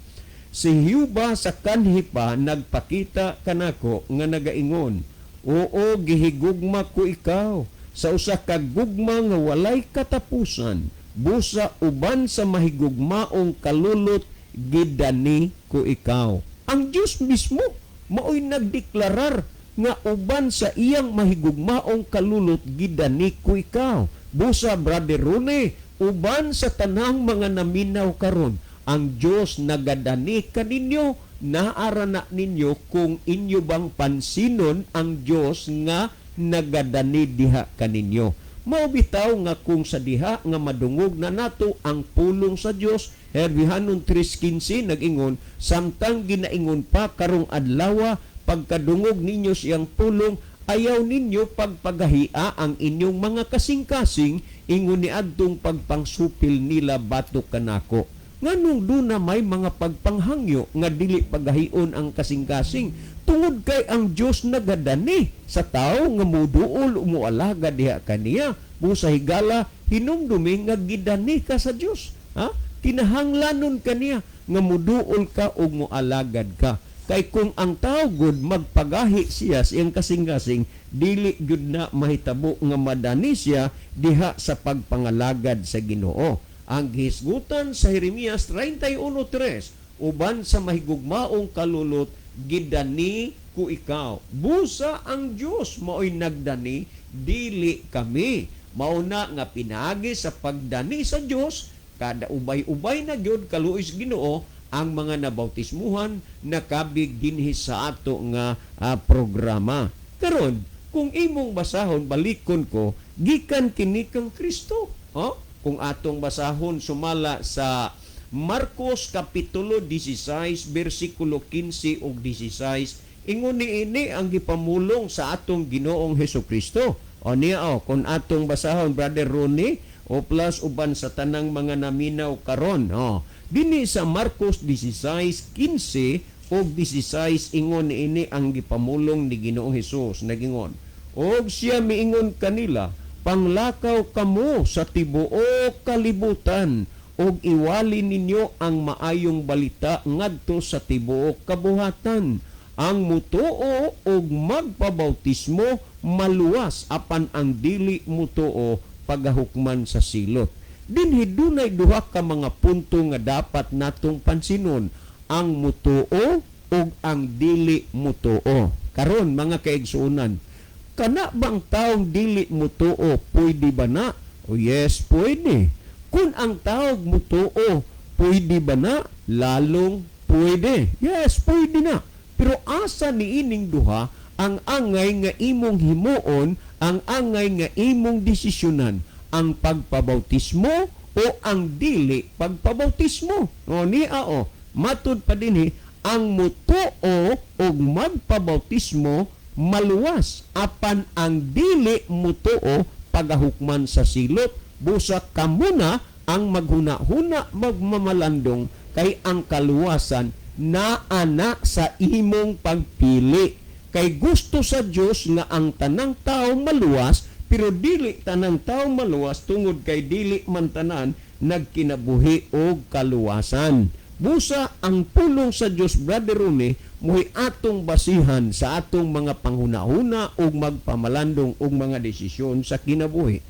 "Si Jehova sa kanhi pa nagpakita kanako nga nagaingon, 'Oo, gihigugma ko ikaw sa usa ka gugma nga walay katapusan. Busa uban sa mahigugmaong kalulot gidani ko ikaw.'" Ang Dios mismo maoy nagdeklarar nga uban sa iyang mahigugmaong kalulot gidani ko ikaw. Busa, Brother Rune, uban sa tanang mga naminaw karon, ang Dios nagadani kaninyo. Naara na ninyo kung inyo bang pansinon ang Dios nga nagadani diha kaninyo. Mao bitaw nga kung sa diha nga madungog na nato ang pulong sa Dios, Herbihanon 3:15 nag-ingon, "Samtang ginaingon pa karong adlawa, pagkadungog ninyo siyang pulong, ayaw ninyo pagpagahia ang inyong mga kasing-kasing ingon ni adtong pagpangsupil nila batok kanako." Nganong duna may mga pagpanghangyo nga dili pagahion ang kasing-kasing? Tungod kay ang Dios nagadani sa tao nga muduol o mualaga diha kaniya. Busa, higala, hinumdumi nga gidani ka sa Dios. Ha? Kinahanglanon kaniya nga muduol ka o mualagad ka. Kay kung ang tao gud magpagahi siya sa iyang kasing-kasing, dili gyud na mahitabo nga madani siya diha sa pagpangalagad sa Ginoo. Ang gihisgutan sa Jeremias 31:3, uban sa mahigugmaong kalulot gidani ko ikaw. Busa ang Dios maoy nagdani, dili kami. Mauna nga pinaagi sa pagdani sa Dios, kada ubay-ubay na gyud, kaluoy sa Ginoo, ang mga nabautismuhan nakabig dinhi sa ato nga programa. Karon, kung imong basahon, balikon ko, gikan kini kang Kristo. Oh? Kung atong basahon sumala sa Marcos kapitulo 16 bersikulo 15 ug 16, ingon niini ang gipamulong sa atong Ginoong Hesus Kristo. O niya o, kung atong basahon, Brother Ronnie, O plus uban sa tanang mga naminaw karon. Oh. Dinhi sa Marcos 16:15 ug 16, ingon niini ang gipamulong ni Ginoong Hesus, nagingon. Og siya miingon kanila, "Panglakaw kamo sa tibuok kalibutan ug iwali ninyo ang maayong balita ngadto sa tibuok kabuhatan. Ang mutuo ug magpabautismo maluwas, apan ang dili mutuo pagahukman sa silot." Dinhi dunay duha ka mga punto nga dapat natong pansinon: ang mutuo ug ang dili mutuo. Karon, mga kaigsuonan, kana bang taong dili mutuo, pwede ba na? Oh yes, pwede. Kung ang tawag mutuo, pwede ba na? Lalong pwede. Yes, pwede na. Pero asa ni ining duha ang angay nga imong himuon, ang angay nga imong desisyonan, ang pagpabautismo o ang dili pagpabautismo? O niya o, matud pa dinhi, ang mutuo og magpabautismo maluwas, apan ang dili mutuo pagahukman sa silot. Busa kamuna ang maghuna-huna, magmamalandong, kay ang kaluwasan naa na sa imong pagpili. Kay gusto sa Dios nga ang tanang tao maluwas, pero dili tanang tao maluwas tungod kay dili man tanan nagkinabuhi og kaluwasan. Busa ang pulong sa Dios, Brother Rune, mo'y atong basihan sa atong mga panghuna-huna ug magpamalandong og mga desisyon sa kinabuhi.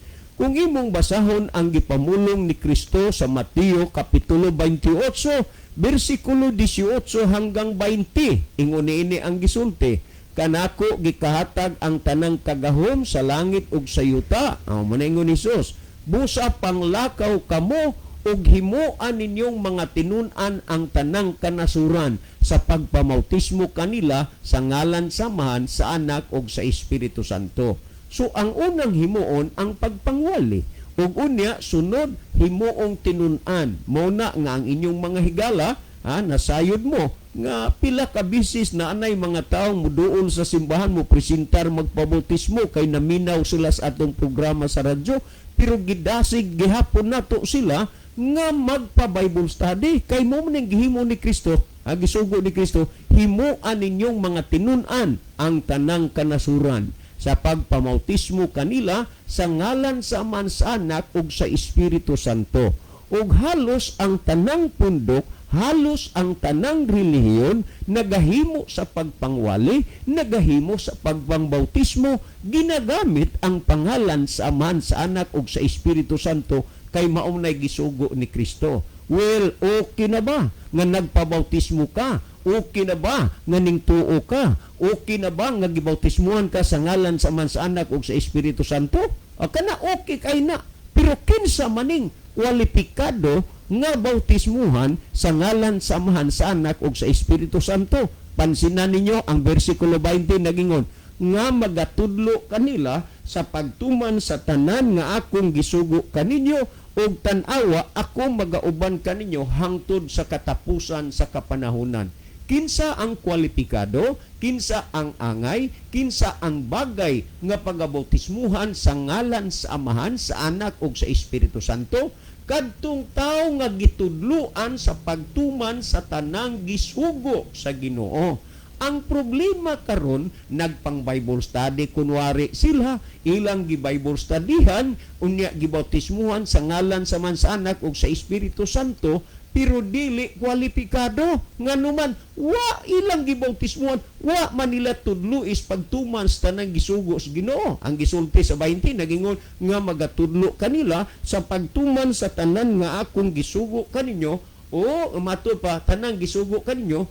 Kung imong basahon ang gipamulong ni Kristo sa Mateo kapitulo 28 bersikulo 18 hanggang 20, ingon niini ang gisulti, "Kanako gikahatag ang tanang kagahom sa langit ug sa yuta." Oh, mao ingon ni Jesus. "Busa panglakaw kamo ug himuan ninyong mga tinun-an ang tanang kanasuran sa pagpamautismo kanila sa ngalan sa Amahan, sa Anak ug sa Espiritu Santo." So ang unang himuon ang pagpangwali. Ug unya sunod himuong tinun-an. Mao na nga ang inyong mga higala, ha, nasayod mo nga pila ka bisis na anay mga taong muduol sa simbahan, mo presentar magpabautismo kay naminaw sila sa atong programa sa radyo, pero gidasig gihapon nato sila nga magpa-Bible study kay mao man ang gihimo ni Kristo, ang gisugo ni Kristo, "Himuan ninyong mga tinun-an ang tanang kanasuran sa pagpamautismo kanila sa ngalan sa Amahan, sa Anak ug sa Espiritu Santo." Ug halos ang tanang pundok, halos ang tanang relihiyon nagahimo sa pagpangwali, nagahimo sa pagpangbautismo, ginagamit ang pangalan sa Amahan, sa Anak ug sa Espiritu Santo kay mao nay gisugo ni Kristo. Well, okay na ba nga nagpabautismo ka? Okay na ba nga ningtuo ka? Okay na ba nga gibautismuhan ka sa ngalan sa Amahan, sa Anak ug sa Espiritu Santo? Ah, kana okay kay na. Pero kinsa maning kwalipikado nga bautismuhan sa ngalan sa Amahan, sa Anak ug sa Espiritu Santo? Pansinan ninyo ang bersikulo 20, nagingon nga magatudlo kanila sa pagtuman sa tanan nga akong gisugo kaninyo, ug tan-awa, ako magauban kaninyo hangtod sa katapusan sa kapanahunan. Kinsa ang kwalipikado, kinsa ang angay, kinsa ang bagay nga pagabautismuhan sa ngalan sa Amahan, sa Anak ug sa Espiritu Santo? Kadtong tawo nga gitudluan sa pagtuman sa tanang gisugo sa Ginoo. Ang problema karon, nagpang Bible study kunwari sila, ilang gi-Bible studyhan, unya gibautismuhan sa ngalan sa Amahan, sa Anak ug sa Espiritu Santo, pero dili kwalipikado. Nganuman wa ilang gibautismuhan, wa man nila tudlo is pagtuman sa tanang gisugo sa Ginoo. Ang gisulti sa 20, nagingon nga magatudlo kanila sa pagtuman sa tanan nga akong gisugo kaninyo, o mato pa tanang gisugo kaninyo,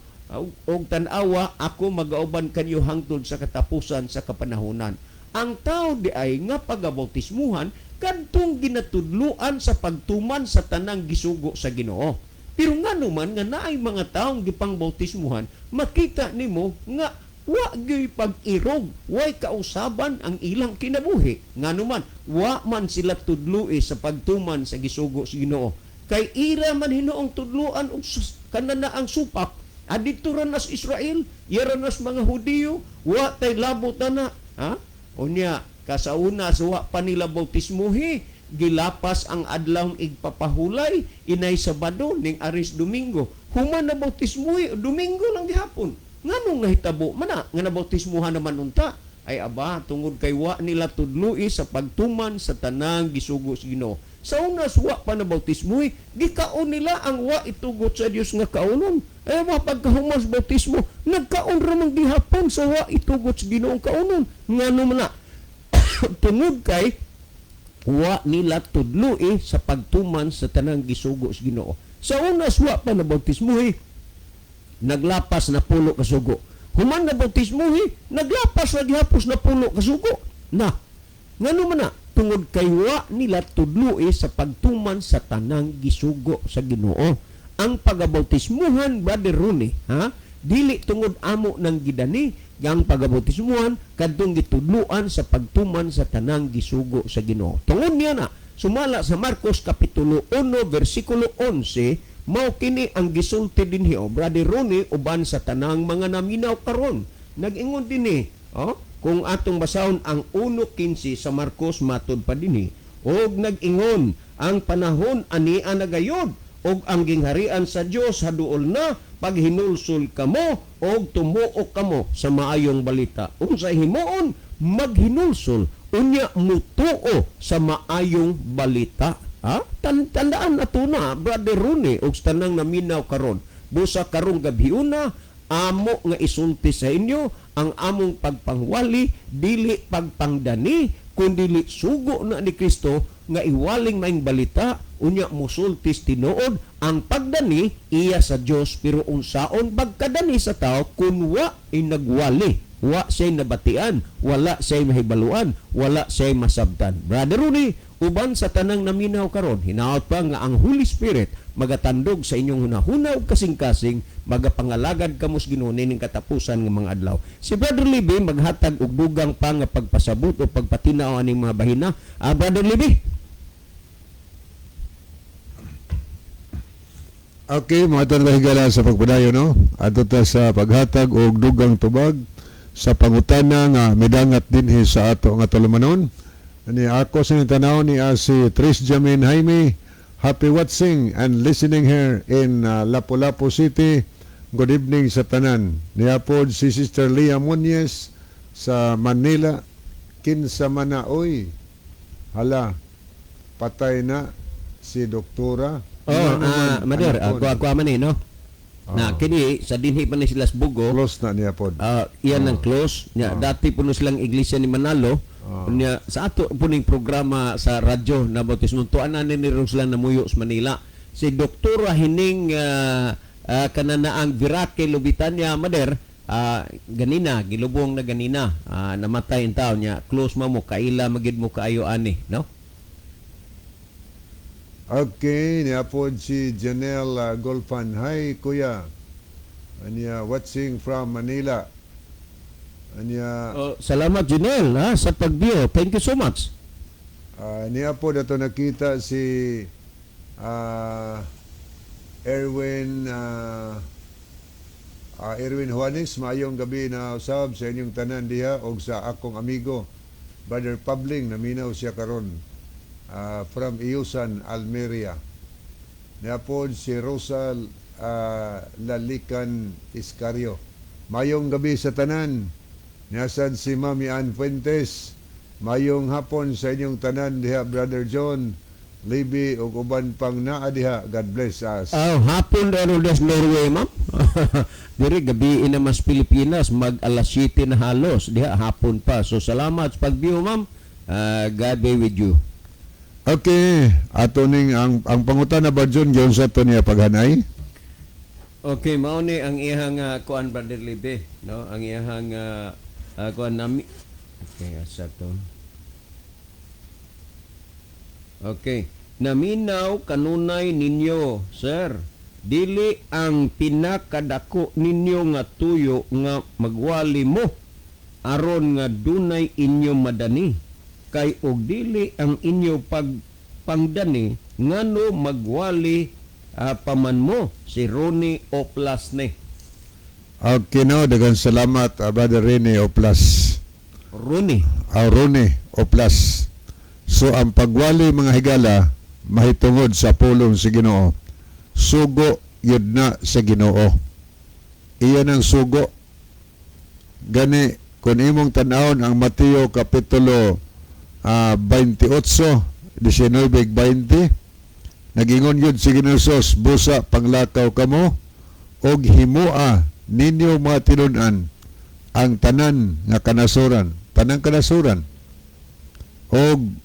og tan-awa, ako magauban kanyo hangtod sa katapusan sa kapanahonan. Ang tao di ay nga pagabautismuhan, kadtong ginatudluan sa pagtuman sa tanang gisugo sa Ginoo. Pero ngano man nga naay mga taong gipangbautismuhan, makita nimo nga wa gyuy pag-irog, way kausaban ang ilang kinabuhi? Ngano man wa man sila tudloi sa pagtuman sa gisugo sa Ginoo? Kay ira man hinuong tudluan og kanana ang supak. Adito ra nas Israel, ira nas mga Hudiyo, wa tay labot na. Ha? Unya, kasauna sa wa pa nila bautismuhi. Gilapas ang adlaw igpapahulay inay Sabado ning aris Domingo. Human na bautismo, Domingo lang gihapon. Nganong nahitabo man na nga nabautismuhan naman unta? Ay aba, tungod kay wa nila tudloi sa pagtuman sa tanang gisugo sa Ginoo. Sa una, wa pa na bautismo, gikaon nila ang wa itugot sa Dios nga kaunon. Eh wa pagkahuman sa bautismo, nagkaon ra man gihapon sa wa itugot sa Ginoo kaunon. Ngano man na? Tungod kay wa nila tudloi sa pagtuman sa tanang gisugo sa Ginoo. Sa una, wa pa na bautismo, naglapas na 10 ka sugo. Human na bautismo, naglapas na gihapos na 10 ka sugo. Na, ngano man na? Tungod kay wa nila tudloi sa pagtuman sa tanang gisugo sa Ginoo. Ang pagabautismuhan, Brother Rooney, ha? Dili tungod amo ng gidani, ang pagabautismuhan kadtong gitudluan sa pagtuman sa tanang gisugo sa Ginoo. Tungod niya na, sumala sa Marcos Kapitulo 1 versikulo 11, mao kini ang gisulti dinhi, oh, Brother Rooney, uban sa tanang mga naminaw karon. Nag-ingon dinhi, oh, kung atong basahon ang 1:15 sa Marcos, matud pa dinhi, og nag-ingon, "Ang panahon ani nagayod og ang gingharian sa Dios haduol na, paghinulsol kamo og tumuo kamo sa maayong balita." Unsa himuon? Maghinulsol unya mutuo sa maayong balita. Ha? Tandaan nato na, Brother Rooney, og sa tanang naminaw karon. Busa karong gabhiuna, amo nga isulti sa inyo ang among pagpangwali, dili pagpangdani, kundi sugo na ni Kristo nga iwaling maayong balita unya musultis tinuod. Ang pagdani iya sa Dios, pero unsaon pagkadani sa tao kun wa inagwali, wa siya'y nabatian, wala siya'y mahibaluan, wala siya'y masabtan? Brother Rooney, uban sa tanang naminaw karon, hinaot pa nga ang Holy Spirit magatandog sa inyong hunahuna ug kasing-kasing, magapangalagad kamo sa Ginoo nining katapusan ng mga adlaw. Si Brother Libby maghatag og dugang pa nga pagpasabot o pagpatinaw aning mga bahina. Brother Libby. Okay, mga na higala sa pagpadayon, no? Adto ta sa paghatag og dugang tubag sa pangutana nga midangat dinhi sa ato nga tulumanon. Ni ako sa tanaw ni si Tris Jamin Jaime, happy watching and listening here in Lapu-Lapu City. Good evening sa tanan. Niapod si Sister Leah Muñez sa Manila. Kinsa man na, oy? Hala, patay na si doktora. Oh, Ano man, Mader, ano po? Kuha man eh, no? Na kini sa dinhi pa ni sila sa Bugo. Close na niya pod. Iyan ang close. Nya, dati puno silang iglesia ni Manalo. Nya, sa ato po ning programa sa radyo na bautismo, tuan na ni sila namuyo sa Manila. Si Doktora hining kananaang Virake Lubitanya, Mader, ganina, gilubong na ganina, namatay ang tao niya. Close ma mo, kaila magid mo kaayo ani, no? Okay, niapod si Janelle Golfan. Hi, kuya. Anya, watching from Manila. Anya, Oh, salamat, Janelle, ha, sa pag-view. Thank you so much. Niapod ato nakita si Erwin Erwin Juanes, maayong gabi na usab sa inyong tanan diha og sa akong amigo Brother Pabling, naminaw siya karon from Iusan, Almeria. Niapod si Rosa Lalican Iscario. Mayong gabi sa tanan. Niasad si Mami Ann Fuentes. Mayong hapon sa inyong tanan diha, Brother John, Libby ug uban pang naa diha. God bless us. Oh, hapon ra sa Norway, ma'am. Diri gabi na mas Pilipinas, mag alas 7 na halos. Diha hapon pa. So salamat sa pag-view, ma'am. God be with you. Okay, ato ning ang pangutana ba, John, giyon sa ato niya paghanay? Okay, mao ni ang iyang kuan, Brother Libe, no? Ang iyang kuan nami. Okay, asa to? Okay. "Naminaw kanunay ninyo, sir. Dili ang pinakadako ninyo nga tuyo nga magwali mo aron nga dunay inyo madani. Kay og dili ang inyo pagpangdani, ngano magwali paman mo?" Si Ronnie Oplasne. Okay, no, daghang salamat, Brother Rene Oplas. Ronnie. Ronnie Oplas. So ang pagwali, mga higala, mahitungod sa pulong sa Ginoo. Sugo yun na sa Ginoo. Iyan ang sugo. Gani kung imong tan-awon ang Mateo kapitulo 28, 19, 20, nagingon yun si Ginoo Jesus, "Busa panglakaw kamo og himua ninyo mga tinun-an ang tanan nga kanasuran," tanang kanasuran. Og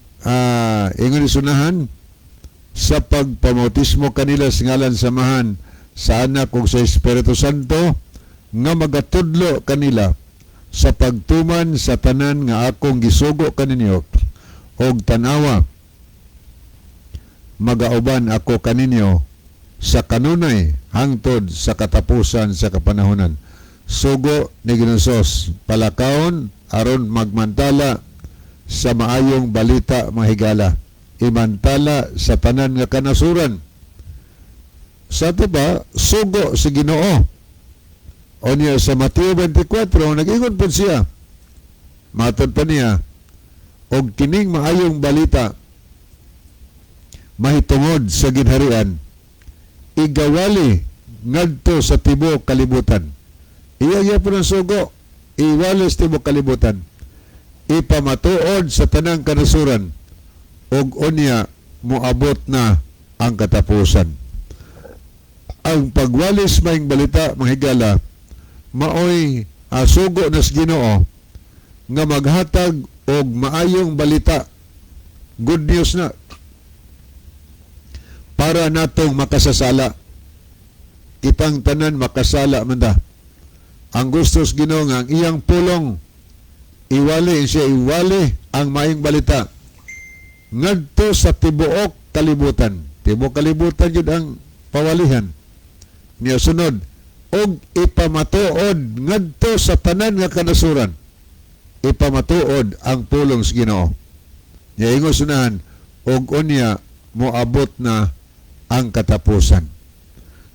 ingon ni sunahan, "Sa pagpamautismo kanila sa ngalan sa Amahan, sa Anak ug sa Espiritu Santo, nga magatudlo kanila sa pagtuman sa tanan nga akong gisugo kaninyo, og tanawa, magauban ako kaninyo sa kanunay hangtod sa katapusan sa kapanahonan." Sugo ni Ginoong Hesus, palakawon aron magmantala sa maayong balita, mga higala, imantala sa tanan nga kanasuran. Sa ato ba, sugo si Ginoo. O niya sa Mateo 24, nag-ingon po siya. Matod pa niya, "Og kining maayong balita mahitungod sa ginharian, igawali ngadto sa tibuok kalibutan." Iya iya po ng sugo, iwali sa tibuok kalibutan. "Ipamatuod sa tanang kanasuran, og unya moabot na ang katapusan." Ang pagwalis maayong balita, mga higala, maoy sugo na sa Ginoo nga maghatag og maayong balita. Good news na para natong makasasala. Kitang tanan makasala man ta. Ang gusto sa Ginoo nga ang iyang pulong iwali siya, iwali ang maayong balita ngadto sa tibuok kalibutan. Tibuok kalibutan yun ang pawalihan. Niya sunod, "Og ipamatuod ngadto sa tanan nga kanasuran." Ipamatuod ang pulong sa Ginoo. Niya ingon sunahan, "Og unya moabot na ang katapusan."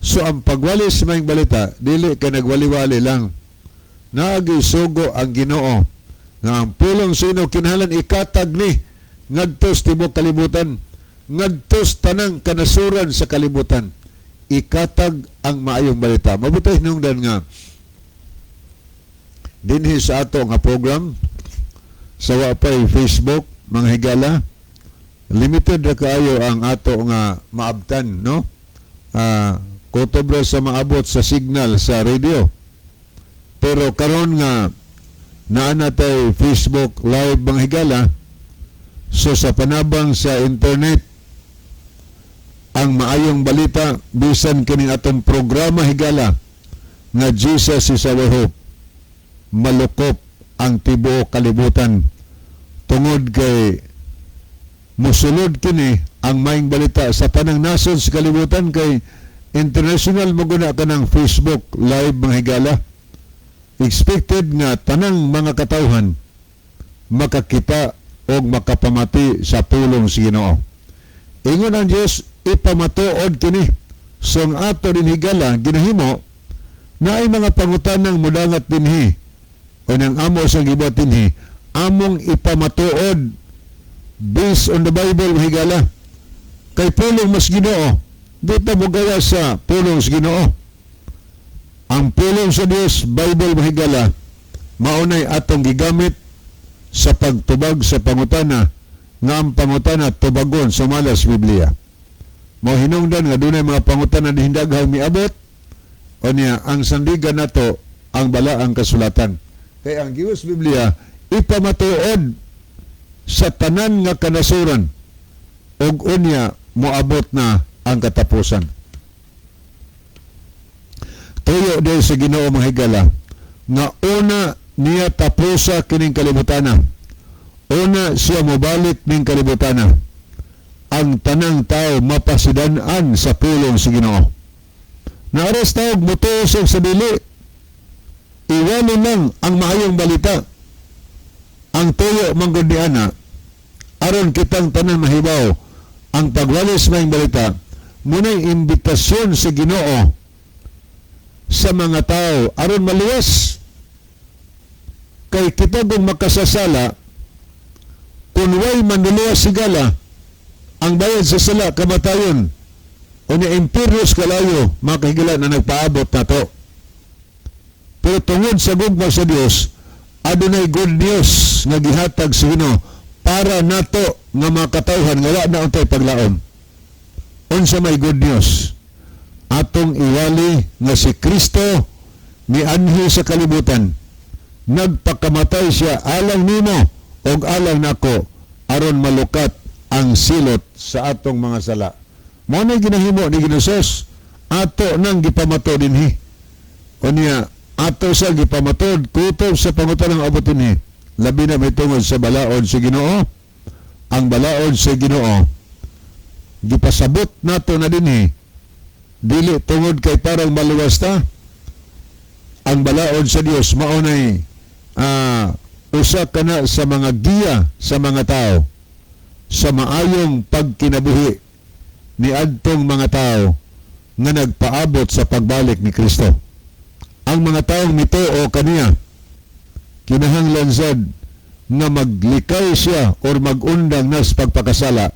So ang pagwali sa maayong balita, dili ka nagwali-wali lang. Naagisugo ang Ginoo nga ang pulong sa Ginoo kinahanglan ikatag ni ngadto sa tibuok kalibutan, ngadto sa tanang kanasuran sa kalibutan. Ikatag ang maayong balita. Mabuti hinungdan nga dinhi sa ato nga program sa wapay Facebook, mga higala, limited ra kaayo ang ato nga maabtan, no? Kutob ra sa maabot sa signal sa radio. Pero karon nga naa na tay Facebook Live, mga higala, so sa panabang sa internet ang maayong balita, bisan kining atong programa, higala, nga Jesus is Our Hope, malukop ang tibuok kalibutan tungod kay musulod kini ang maayong balita sa tanang nasod sa kalibutan kay international mo guna kanang Facebook Live, mga higala. Expected nga tanang mga katawhan makakita o makapamati sa pulong sa Ginoo. Ingon ang Dios, ipamatuod kini. So ang ato din, higala, ginahimo na ay mga pangutanang mudangat dinhi o nang amo sa gibuhat dinhi, among ipamatuod based on the Bible, higala, kay pulong mas Ginoo, di ta mogawa sa pulong sa Ginoo. Ang pulong sa Dios, Bible, mahigala, maunay atong gigamit sa pagtubag sa pangutana nga ang pangutana tubagon sa malas Biblia. Mao hinungdan nga dunay mga pangutana daghang miabot o niya ang sandigan nato ang balaang kasulatan. Kay ang Diyos Biblia, ipamatuod sa tanan nga kanasuran ug unya moabot na ang katapusan. Tuyo diay sa Ginoo, mga higala, nga una niya tapusa kining kalibutana. Una siya mobalik ning kalibutana. Ang tanang tao mapasidan-an sa pulong sa Ginoo. Naaras tawag mutuo siya sa dili. Iwali lang ang maayong balita. Ang tuyo manggod ni ana, aron kitang tanan mahibaw ang pagwalis maayong balita, muna'y imbitasyon sa Ginoo sa mga tao aron maluwas. Kay kita kung makasasala, Kung way manluluwas, higala, ang bayad sa sala kamatayon. Unya impyerno kalayo, mga kahigala, na nagpaabot nato. Pero tungod sa gugma sa Dios, adunay good news nga gihatag sa Ginoo para nato nga mga katawhan nga wa na untay paglaom. Unsa may good news? Atong iwali nga si Kristo mianhi sa kalibutan. Nagpakamatay siya alang nimo og alang nako aron malukat ang silot sa atong mga sala. Mao na ginahimo ni Ginoong Hesus, ato nang gipamato dinhi. Unya ato sa gipamatod kutob sa pangutanang abot dinhi. Labi na may tungod sa balaod sa Ginoo. Ang balaod sa Ginoo gipasabot nato na dinhi dili tungod kay parang maluwas ta. Ang balaod sa Dios mao nay usa kana sa mga giya sa mga tao sa maayong pagkinabuhi ni adtong mga tao nga nagpaabot sa pagbalik ni Kristo. Ang mga taong mituo kaniya, kinahanglan sad nga maglikay siya or magundang nas pagpakasala.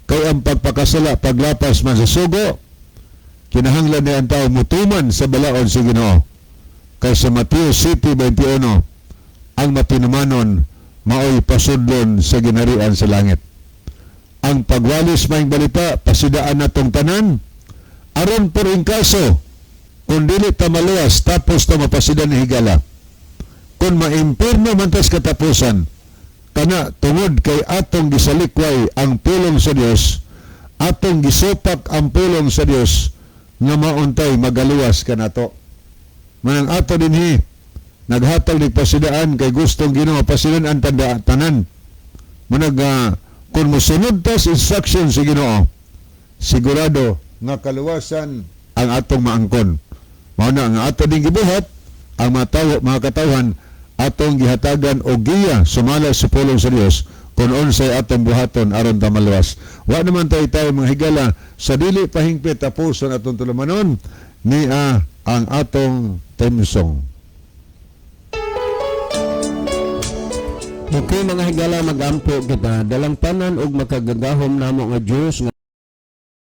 Kay ang pagpakasala paglapas man sa sugo, kinahanglan niya ang tao mutuman sa balaod sa Ginoo. Kay sa Mateo 7:21, ang matinumanon maoy pasudlon sa ginharian sa langit. Ang pagwalis maayong balita, pasidaan natong tanan, aron por in kaso, kung dili ta maluwas, tapos ta mapasidan ni higala. Kung maimpirno man tas katapusan, kana tungod kay atong gisalikway ang pulong sa Dios, atong gisupak ang pulong sa Dios, nga mauntay magaluwas kanato. Manang ato dinhi, naghatag ni pasidaan kay gustong Ginoo pasidan ang tanda, tanan. Manag kung mosunod ta sa instruction sa Ginoo, sigurado nga kaluwasan ang atong maangkon. Mao na ang ato ding gibuhat, ang mga tawo, mga katawhan, atong gihatagan og giya sumala sa pulong sa Dios kung unsay atong buhaton aron ta maluwas. Wa naman tayo tayo, mga higala, sa dili pahingpit tapuson atong tulumanon ni ang atong theme song. Okay, mga higala, magampo kita. Dalangpanan og makagagahom namo nga Dios nga